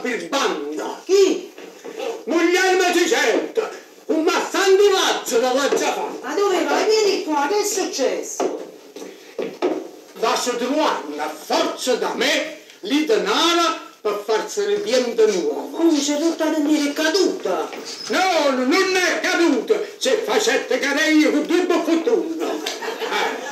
birbanta. Chi? Muglierema dicette, Comme a Santu Lazzaro l'aggia fa'. Ma dove vai? Vieni qua, che è successo? Vace truvanno a forza da me li denare pe farse li diente nuove. Come s'è rotta 'a dentiera, è caduta! No, nun è caduta, se facette cadè io cu due boffettune. Eh,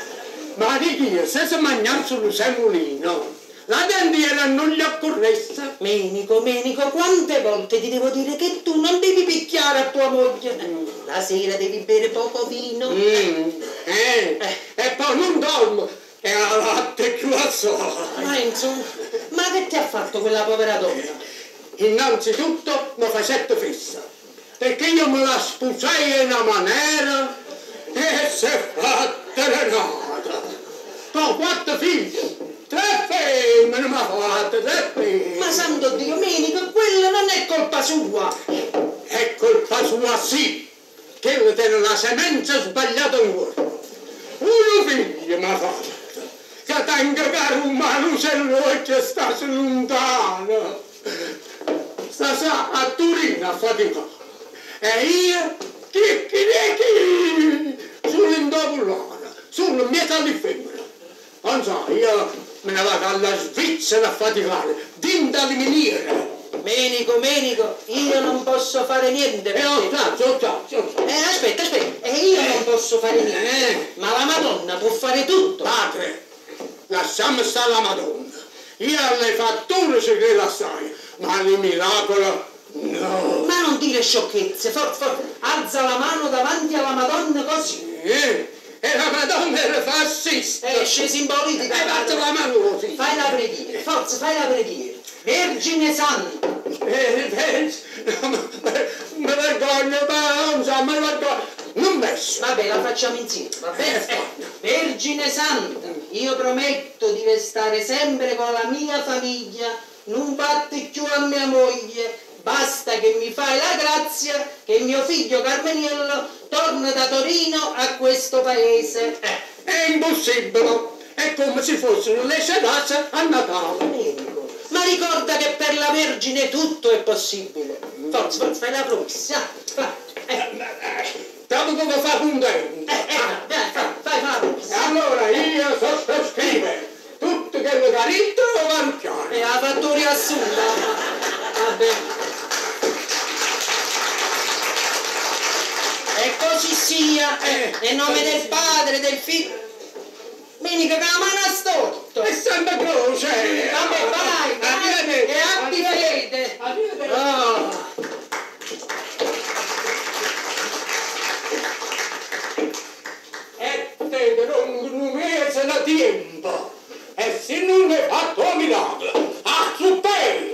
ma dico io, se se magnasse lu semolino, la dentiera nun gli occorresse. Menico, Menico, quante volte ti devo dire che tu non devi picchiare a tua moglie? La sera devi bere poco vino. Eh, e poi nun dormo, e 'a latte cchiù assai. Ma insomma, ma che ti ha fatto quella povera donna? Innanzitutto mi facette fessa, perché io me la spusai in una maniera e si è fatta renata. Poi quattro figli, tre femmine m'ha fatto, tre femmine. Ma santo Dio, Menico, quella non è colpa sua. È colpa sua sì, che tiene la semenza sbagliata in corpo. Uno figlio m'ha fatto, che tengo caro ma se l'occhio sta lontano. Sta sa a Torino a faticare. E io, chicchirichi, sull'indovullana, sulla mia alle femmine. Non so, io me ne vado alla Svizzera a faticare, dinto alle miniere. Menico, Menico, io non posso fare niente per E ho te. fatto, ho fatto, ho fatto. Aspetta, aspetta, e io non posso fare niente, ma la Madonna può fare tutto. Padre, lasciamo stare la Madonna. Io alle fatture ci credo assai, ma alle miracoli no. Ma non dire sciocchezze, forza, forza, alza la mano davanti alla Madonna così. E la Madonna era fascista. È scesa in politica. E fatto la mano così. Fai la preghiera, forza, fai la preghiera. Vergine Santa. No, mi vergogno, ma non so, mi vergogno. Non messo. Vabbè, la facciamo insieme, va bene? Vergine Santa, io prometto di restare sempre con la mia famiglia, non batte più a mia moglie, basta che mi fai la grazia che mio figlio Carmeniello torna da Torino a questo paese. È impossibile. È come se fossero le cerase a Natale. Domenico, ma ricorda che per la Vergine tutto è possibile. Forza, forza, fai la promessa. Fa, Tanto come fa contento. Dai, fa, fai la E promessa. allora io sottoscrivo tutto quello che ha detto lo parrucchiere. E la fattura assunta. Vabbè. E così sia, nel nome del Padre, del Figlio. Minica che la mano ha storto. È sempre croce. Vabbè, vai, vai, Arrivederci. e abbi fede. Ah. E te non un mese da tempo. E se non hai fatto miracolo, a su te!